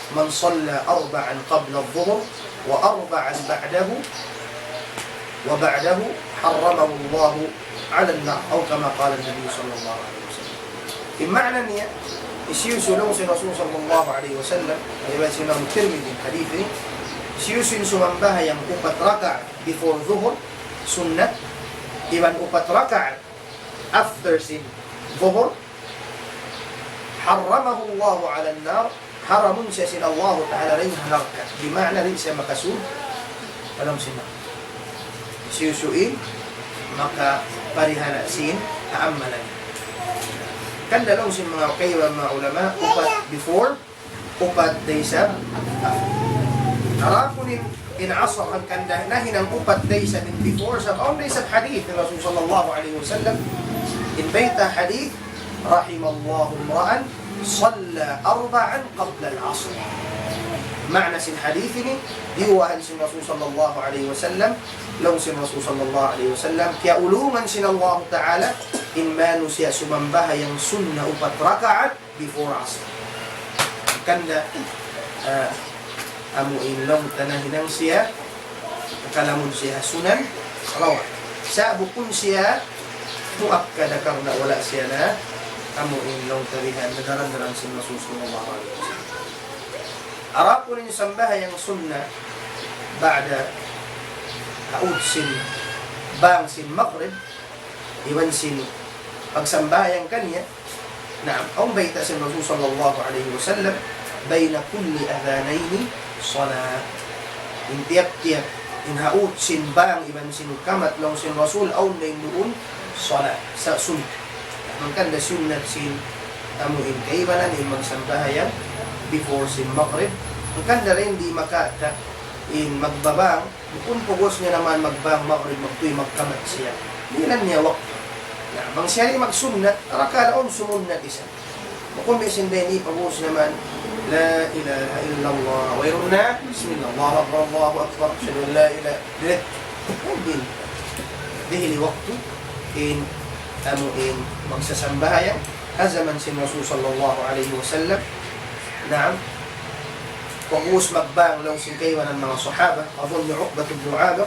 من صلى أربعا قبل الظهر وأربعا بعده وبعده حرمه الله على النار، أو كما قال النبي صلى الله عليه وسلم. In ma'na niya, hisiyu-siyu laung sin Rasul sallallahu alayhi wasallam, riwayat sin Imam Tirmidhi hadith ini, hisiyu-siyu in sumambahayang upat rakaat before Zuhur, sunnat, iban upat rakaat after sin Zuhur, حرمه الله على النار, haramun siya sin Allahu Ta'ala dayn ha narka'. Di' ma'na di' siya makasud ha lawm sin narka'. Hisiyu-siyu in makaparihala' sin ha amalan. Hangkan da laung sin manga kaibanan manga ulama, upat before, upat da isab. Adapun in, in Asr hangkan da nahinang upat da isab in before, sabab awn da isab hadith Rasul sallallahu alayhi wasallam. In bayta' hadith, رحم الله امرأ صلى أربعا قبل العصر. Ma'na sin hadith ini, diyuwahan sin Rasul sallallahu alayhi wasallam, laung sin Rasul sallallahu alayhi wasallam, kiyaulungan sin Allahu Ta'ala in manusiya' sumambahayang sunnat upat rakaat before Asr. Hangkan da, ah, amu in laung ta nahinang siya, kalamun siya sunan rawatib. Sa' bukun siya muakkada karna' wala' siya na, amu in laung ta bihan, nagdaran-daran sin Rasul sallallahu alayhi wasallam. Adapun in sambahayang sunnat ba'da, haut sin bang sin Maghrib, iban sin pagsambahayang kaniya, naam, awn bayta' sin Rasul sallallahu alayhi wasallam, بين كل أذانين صلاة. In tiyap-tiyap, in haut sin bang iban sin kamat laung sin Rasul, awn dayn duun salat, sa' sunnat. Hangkan da sunnat sin amu in kaibanan in magsambahayang before sin Maghrib. Hangkan da dayn di' makata' in magbabang, bukun pag'ubus niya na man magbang Maghrib, magtuy magkamat siya. Dihilan niya waktu. Na, bang siya di' magsunnat, arakala' awn sumunnat isab. Bukun biya' sin dayn di' pag'ubus na man, لا إله إلا الله. Wayruun na, بسم الله، الله أكبر، الله أكبر، أشهد أن لا إله، diretso. Dihilan waktu, in, amu in, magsasambahayang, ha jaman sin Rasul sallallahu alayhi wasallam. Naam. Pag'ubus magbang laung sin kaibanan manga sahaba, أظن عقبة بن عامر.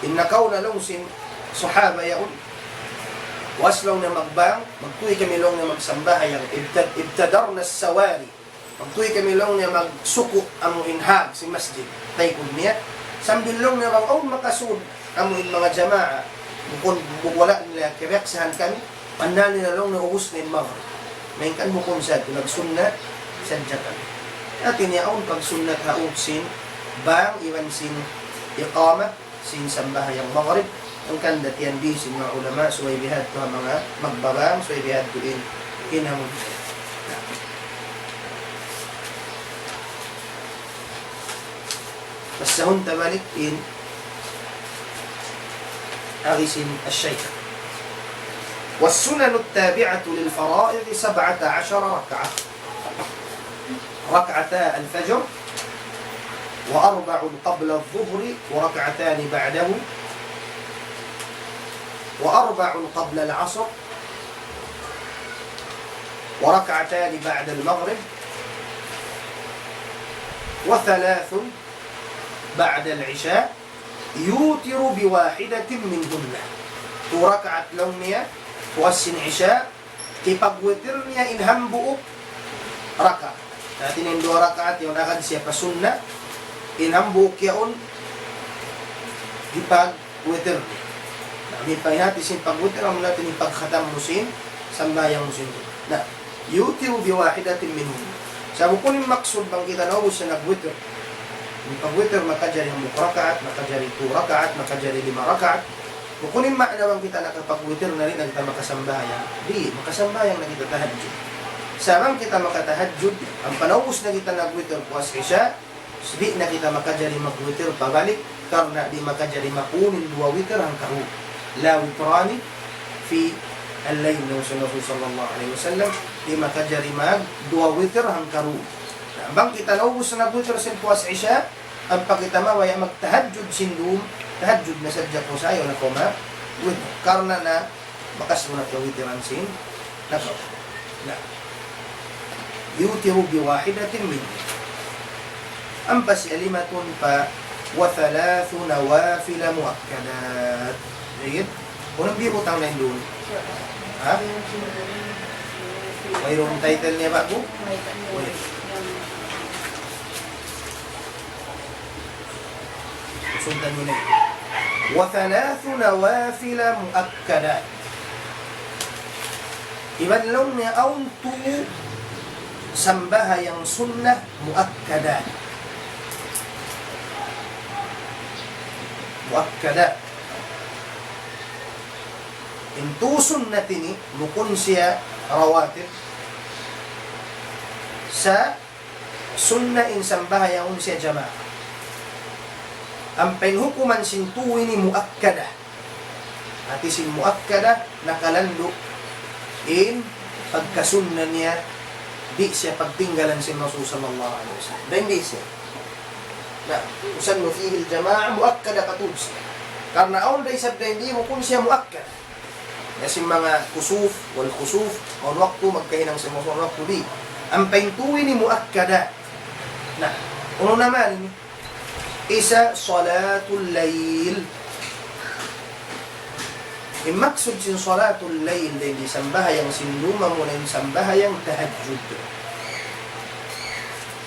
In nakauna laung sin sahaba yaun, ubus laung niya magbang, magtuy kami laung niya magsambahayang, ابت-، ابتدرنا السواري. Magtuy kami laung niya magsuku' amu in hag sin masjid. Taykud niya. Sambil laung niya bang awn makasud amu in manga jamaa. Bukun bu-, wala' nila kiyabiyaksahan kami. Pannal nila laung niya ubus na in maghrib. Malayngkan bukun sa yadtu, nagsunnat sadja kami. Hati niya awn pagsunnat ha ud sin bang iban sin iqamah sin sambahayang maghrib, hangkan datiyan di sin manga ulama, subay bihadtu ha manga magbabang, subay bihadtu in hinangun. Basahun ta balik in agi sin Shaykh. والسنن التابعة للفرائض سبعة عشر ركعة. ركعتا الفجر، وأربع قبل الظهر، وركعتان بعده، وأربع قبل العصر، وركعتان بعد المغرب، وثلاث بعد العشاء، يوتر بواحدة منهن. Tu rakaat laung niya, puas sin Isya, hipagwitir niya in hambuuk rakaat. Hati niya in duwa rakaat yaun agad siya pa sunna, in hambuuk yaun hipagwitir niya. Na, amu in pahāti sin pagwitir, amu na in pagkhatam mu sin sambahayang mu sin. Na, يوتر بواحدة منهن. Sa' bukun in maksud bang kita naubus na nagwitir. In pagwitir makajari hambuuk rakaat, makajari tu rakaat, makajari lima rakaat. Bukun in maana bang kita nakapagwitir na di' na kita makasambahayang. Di', makasambahayang na kita tahajjud. Sa' bang kita makatahajjud, ampa naubus na kita nagwitir puas Isya, di' na kita makajari magwitir pabalik, karna' di' makajari makunin duwa witir hangkaruwa. لا وتران في الليل, laung sin Rasul sallallahu alayhi wasallam, di' makajari magduwa witir hangkaruwa. Na, bang kita naubus na nagwitir sin puas Isya, ampa kita mabaya' magtahajjud sin dum, tahajjud na sadja kaw sa' ayaw na kaw magwitir. Karna' na bakas mu na kawitiran sin nakaw. Na. يوتر بواحدة منه. Ampa siya lima tun pa, وثلاث نوافل مؤكدات. Jayyid? Unu in butang na yan duun? Ha? Wayruun title niya ba'gu? Wayruun. Sundan mu na yan. وثلاث نوافل مؤكدات. Iban laung niya awn tu sambahayang sunnat muakkadat. Muakkadat. In tu sunnat ini, bukun siya rawatib. Sa' sunna in sambahayangun siya jamaa. Ampa in hukuman sin tu ini muakkada. Hati sin muakkada, nakalandu' in pagkasunna niya, di' siya pagtinggalan sin Rasul sallallahu alayhi wasallam. Dayn di' siya. Na, يسن فيه الجماعة مؤكدة, katuud siya. Karna' awn da isab dayn di' bukun siya muakkada. Ya sin manga kusuf, wal khusuf, awn waktu magkahinang sin manga waktu di'. Ampa in tu ini muakkada. Na, unu naman ini? Isa salatul layl. In maksud sin salatul layl, dayn di sambahayang sin luma' mu na in sambahayang tahajjud.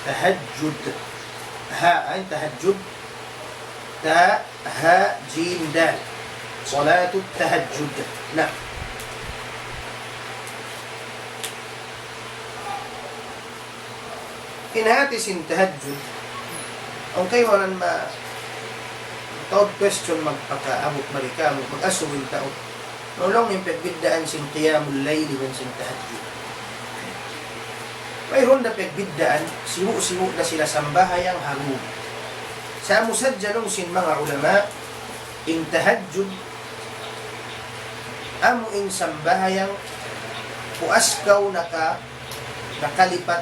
Tahajjud. Ha, in tahajjud. Ta, ha, jim, dal. Salatut tahajjud. Na. In hati sin tahajjud, awn kaibanan ma-, taud question magpakaabut mari kamu, mag-asubu in tau. Unu laung in pagbiddaan sin qiyamul layl iban sin tahajjud? Wayruun da pagbiddaan, sibu'-sibu' da sila sambahayang ha dum. Sa' amu sadja laung sin manga ulama, in tahajjud, amu in sambahayang puas kaw naka-, nakalipat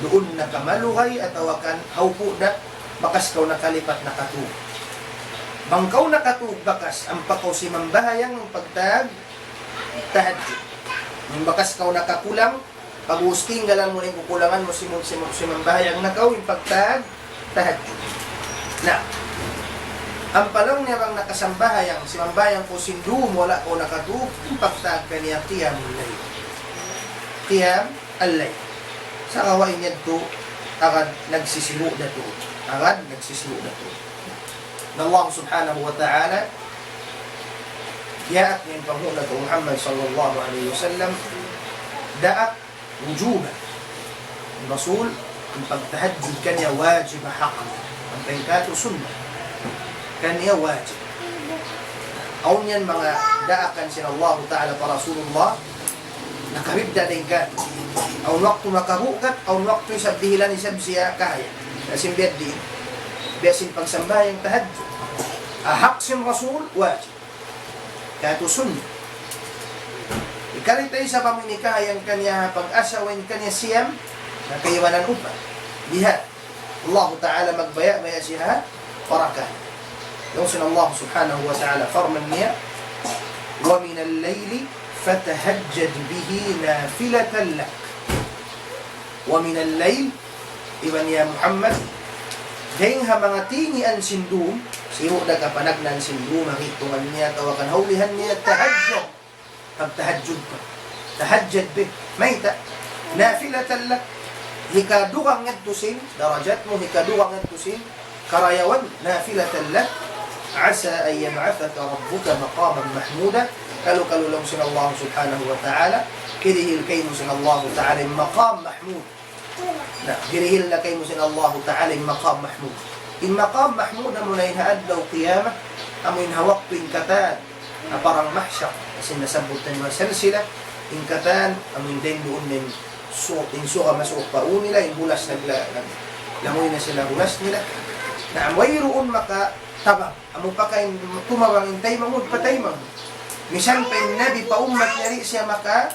duun na kamalugay atawa kan ha upu' da, bakas kaw nakalipat nakatug. Bang kaw nakatug bakas, ampa kaw simambahayang pagtag tahajjud. Bang bakas kaw nakakulang, pag'ubus tinggalan mu na in kukulangan mu, simu-, simu-, simambahayang na kaw in pagtag tahajjud. Na, ampa laung niya bang nakasambahayang, simambahayang kaw sin dum, wala' kaw nakatug, in pagtag kaniya qiyamul layl. Qiyam al-layl. Sagawa' in yadtu agad nagsisiru' da tuud. Agad nagsisiru' da tuud. Na Allah subhanahu wa ta'ala, diyaak niya in panghu' natu' Muhammad sallallahu alayhi wasallam, daak wujuban. In Rasul, in pagtahajjud kaniya wajib hak. Ampa in katu' sunnat. Kaniya wajib. Awn yan manga daakan sin Allahu ta'ala pa Rasulullah, nakabidda' dayn kan. Awn waktu makabugat, awn waktu isab dihilan isab siya kahaya. Na sin biya' diin. Biya' sin pagsambahayang tahajjud. Hak sin Rasul, wajib. Katu' sunnat. Hikari ta isab amu in kahayang kaniya pag-asawa in kaniya siyam, na kaibanan upat. Biha'. Allahu ta'ala magbaya'-baya' siya ha parakala'. Laung sin Allah subhanahu wa ta'ala, parman niya, وَمِنَ اللَّيْلِ فَتَهَجَّدْ بِهِ نَافِلَةً لَكَ. وَمِنَ اللَّيْلِ, iban ya Muhammad, dayng ha manga tingian sin dum, sibu' da kapanagnaan sin dum, ha hitungan niya, atawa kan ha ulihan niya, tahajjud. Pagtahajjud kaw. Tahajjud bi. Mayta'? نَافِلَةً لَكَ. Hikadugang yadtu sin darajat mu, hikadugang yadtu sin karayawan, نَافِلَةً لَكَ عَسَىٰ أَن يَبْعَثَكَ رَبُّكَ مَقَامًا مَحْمُودًا. Kalu-kalu laung sin Allah subhanahu wa ta'ala, hirihil kaymu sin Allah ta'ala in maqam mahmud. Na, hirihil na kaymu sin Allahu ta'ala in maqam mahmud. In maqam mahmud amu na in ha adlaw qiyamah, amu in ha waktu in katan ha parang mahsyar, sin nasabbut na in manga salsila, in katan, amu in dayn duun na in su-, in suga masuuk pa ū nila, in hulas nagla-, nag-, languy na sila hulas nila. Na, wayruun makatabang, amu pa ka in tumabang in taymanghud pa taymanghud. Misan pa in Nabi pa ummat niya di' siya maka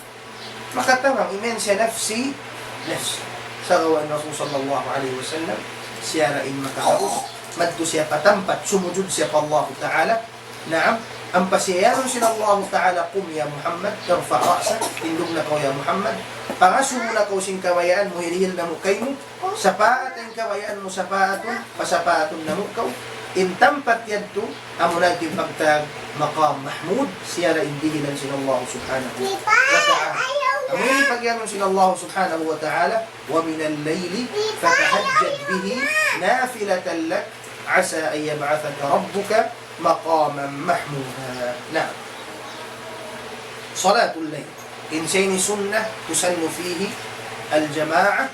makatabang, imiyan siya نَفْسِي نَفْسِي. Sagawa' in Rasul sallallahu alayhi wasallam, siya ra in makatabang, madtu siya pa tampat, sumujud siya pa Allahu ta'ala. Naam, ampa siya iyanun sin Allahu ta'ala, قُمْ يَا مُحَمَّدُ، ارْفَعْ رَأْسَكَ, tindug na kaw ya Muhammad, pangasubu na kaw sin kabayaan mu, hirihil namu' kaymu, sapaat in kabayaan mu, sapaatun, pasapaatun namu' kaw. In tampat yadtu, amu na in pagtawag maqam mahmud, siya ra in dihilan sin Allah subhanahu wa ta'ala. Amu in pagiyanun sin Allah subhanahu wa ta'ala, وَمِنَ اللَّيْلِ فَتَهَجَّدْ بِهِ نَافِلَةً لَكَ عَسَىٰ أَن يَبْعَثَكَ رَبُّكَ مَقَامًا مَحْمُودًا. Naam. صَلَاةُ اللَّيْلِ. In siya ini sunnat, تُسَنُّ فِيهِ الْجَمَاعَةُ.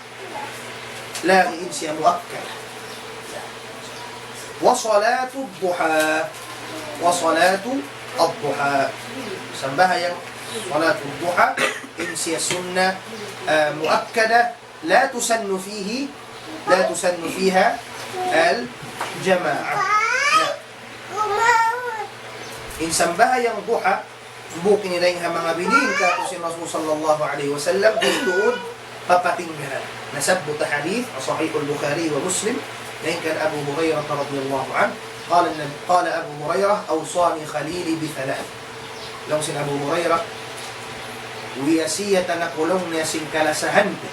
Laung in siya muakkad. وَصَلَاةُ الضُّحَىٰ. وَصَلَاةُ الضُّحَىٰ. Sambahayang صَلَاةُ الضُّحَىٰ, in siya sunnat, ah, muakkadah, لَا تُسَنُّ فِيهِ، لَا تُسَنُّ فِيهَا الْجَمَاعَةُ. Na, in sambahayang duha, hambuuk ini dayn ha manga binin kātu' sin Rasul sallallahu alayhi wasallam, tuud papatinggalan. Nasabbut ha hadith, Sahih al-Bukhari wa Muslim, dayn kan Abu Hurairah radiyallahu anhu, قال النبي، قال أبو هريرة: أوصاني خليلي بثلاث. Laung sin Abu Hurairah, wiyasiyatan aku laung niya sin kalasahan ku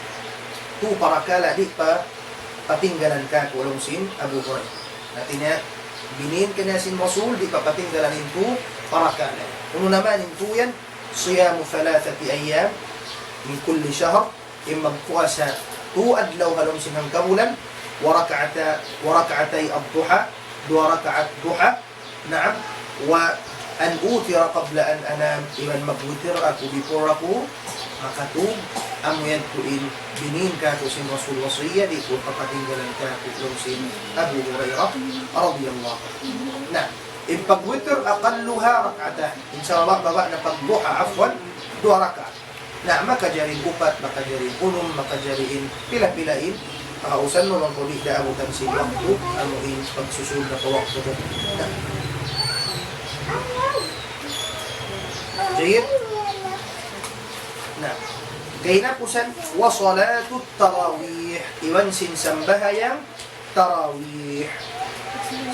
tū parakala' di' pa patinggalan kāku' laung sin Abu Hurairah. Hāti niya, binin kaniya sin Rasul, di' pa patinggalan in tū parakala'. Unu na man in tū yan, صيام ثلاثة أيام من كل شهر, in magpuasa tū adlaw ha lawm sin hangkabulan, وركعتا، وركعتي الضحى, duwa rakaat duha, naam, وأن أوتر قبل أن أنام, iban magwitir aku before aku makatūg, amu yadtu in binin kāku' sin Rasul wasiyya, di' ku papatinggalan kāku' laung sin Abu Hurairah radiyallahu anhu. Na, in pagwitir أقلها ركعتان. In sawaba'-baba' na pagduha, afwan, duwa rakaat. Na, makajari in upat, makajari in unum, makajari in pila-pila in, ah, usan mu bang kaw di' da abutan sin waktu, amu in pagsusun na pa waktu mu. Na. Jayyid? Na. Kahinapusan, وصلاة التراويح. Iban sin sambahayang tarawih.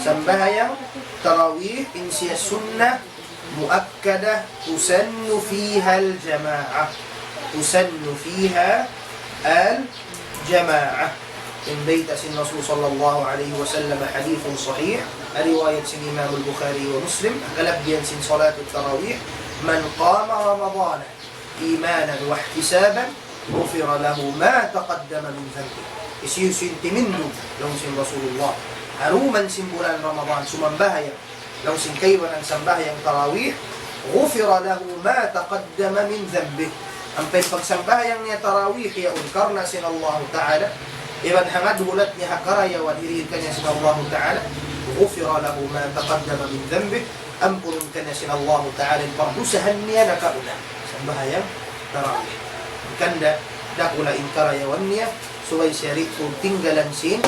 Sambahayang tarawih, in siya sunnah مؤكدة تسن فيها الجماعة. تسن فيها الجماعة. In bayta' sin Rasul sallallahu alayhi wasallam, hadithun sahih, riwayat sin Imam al-Bukhari wa Muslim, kalabbihan sin salatut tarawih, من قام رمضان إيمانا واحتسابا غفر له ما تقدم من ذنبه. Hisiyu-siyu in timindug, laung sin Rasulullah, ha dum sin bulan Ramadan, sumambahayang, laung sin kaibanan sambahayang tarawih, غفر له ما تقدم من ذنبه. Ampa in pagsambahayang niya tarawih yaun karna' sin Allahu Ta'ala, iban hangad hulat niya ha karayawan hirihil kaniya sin Allahu Ta'ala, غفر له ما تقدم من ذنبه, ampunun kaniya sin Allahu Ta'ala in pagdusahan niya nakauna. Sambahayang tarawih. Hangkan da, dakula' in karayawan niya, subay siya di' tinggalan sin,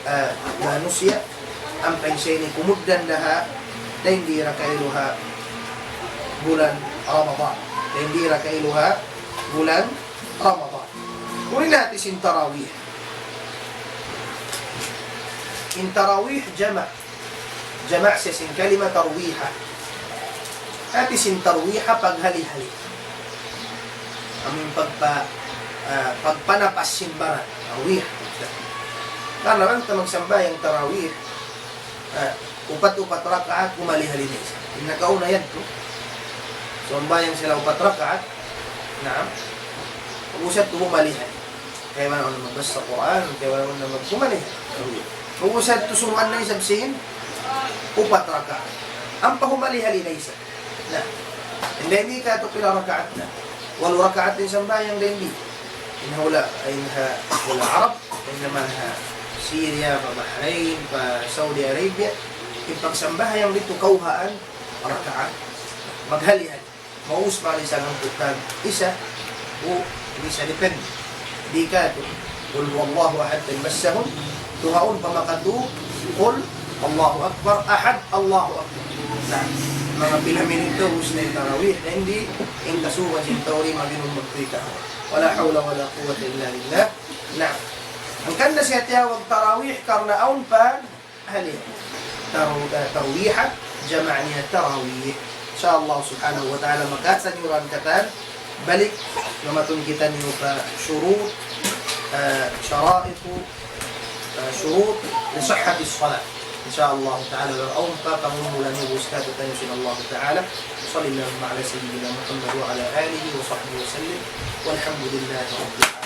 ah, manusiya', ampa in siya ini kumugdan da ha, dayn di da kailu ha bulan Ramadan. Dayn di da kailu ha bulan Ramadan. Unu in hati sin tarawih? In tarawih jama'. Jama' siya sin kalima tarwiha. Hati sin tarwiha paghali-hali. Amu in pagpa-, ah, pagpanapas sin baran. Tarwiha. Karna' bang ta magsambahayang tarawih, ah, upat-upat rakaat, humali-hali na isab. In nakauna yadtu, sambahayang sila upat rakaat, naam, pag-ubus yadtu humali-hali. Kaibanan na magbasa Qur'an, kaibanan na mag-, humali-hali. Pag-ubus yadtu suruan na isab sin upat rakaat. Ampa humali-hali na isab. Na, in dayn di katu' pila rakaat na? Walu rakaat in sambahayang dayn di. In ha hula', in ha hula' Arab, in naman ha Syria, pa Bahrain, pa Saudi Arabia, in pagsambahayang didtu kawhaan rakaat. Maghali-hali. Maus pa rin sa hangpu' tag isa, o, ini sa depende. Di katu', قل هو الله أحد, pagbasa hun, dugaun pa makatu, قل الله أكبر أحد، الله أكبر. Na, manga pila minit ubus na in tarawih, na di', in kasuban sin tau di' maginum magtuy ka. ولا حول ولا قوة إلا بالله. Na, hangkan da siya tiyawag tarawih karna' awn pa hali. Taru-, eh, tarwiha, jama' niya tarawih. In sha Allah subhanahu wa ta'ala, makasanyuran katan, balik, mamatun kitaniyu pa shurut, eh, sharaitu, eh, shurut li sihhati salat. In sha Allah ta'ala, laung pa pangumulan niyu, bus katu' taniyu sin Allah ta'ala. وصل اللهم على سيدنا محمد وعلى آله وصحبه وسلم. والحمد لله رب العالمين.